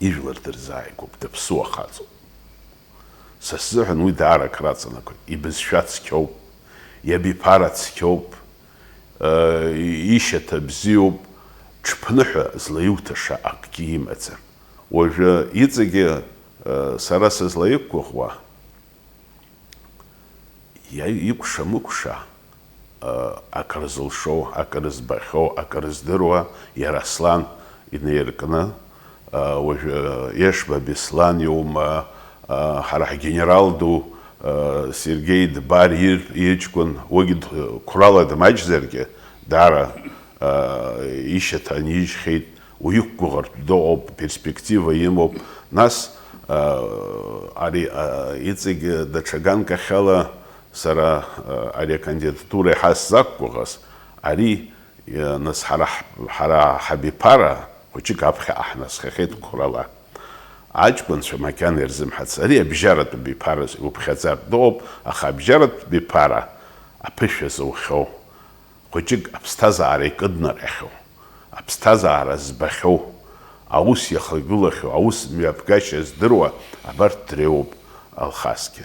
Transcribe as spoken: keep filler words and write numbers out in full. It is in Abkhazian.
ижәлар дырзааигәоуп, даԥсуа хаҵоуп. Са сзыҳәан уи даара акраҵанакуеит. Ибызшәа цқьоуп, иабиԥара цқьоуп, ишьаҭа бзиоуп, ҽԥныҳәа злаиуҭаша акгьы имаӡам. Уажәы иҵегьы сара сызлаиқәгәыӷуа, иа-, икәша-мыкәша, акыр зылшо, акыр збахьоу, акыр здыруа иара Аслан инаиркны, уажәы Ешба Беслан иоума, ҳара ҳгенерал ду Сергеи Дбар ир-, иҷкәын, уигьы д-, қәрала дмаҷзаргьы, даара ишьаҭа анижьхьеит, уиқәгәыӷыртә дыҟоуп, перспектива имоуп. Нас, ари, иҵегь даҽа ганкахьала сара, ари акандидатура иаҳа сзақәгәыӷыз, ари, нас ҳара ҳ-, ҳара ҳабиԥара хәыҷык аԥхьаҟа ҳнасхахьеит қәрала. Аҷкәынцәа макьана ирзымҳац, ари абжьаратә биԥара уԥхьаӡартә дыҟоуп, аха абжьаратә биԥара аԥышәа зухьоу, хәыҷык аԥсҭазаара икыднаҟьахьоу, аԥсҭазаара збахьоу, аус иахагылахьоу, аус мҩаԥгашьа здыруа абарҭ дреиуоуп Алхасгьы.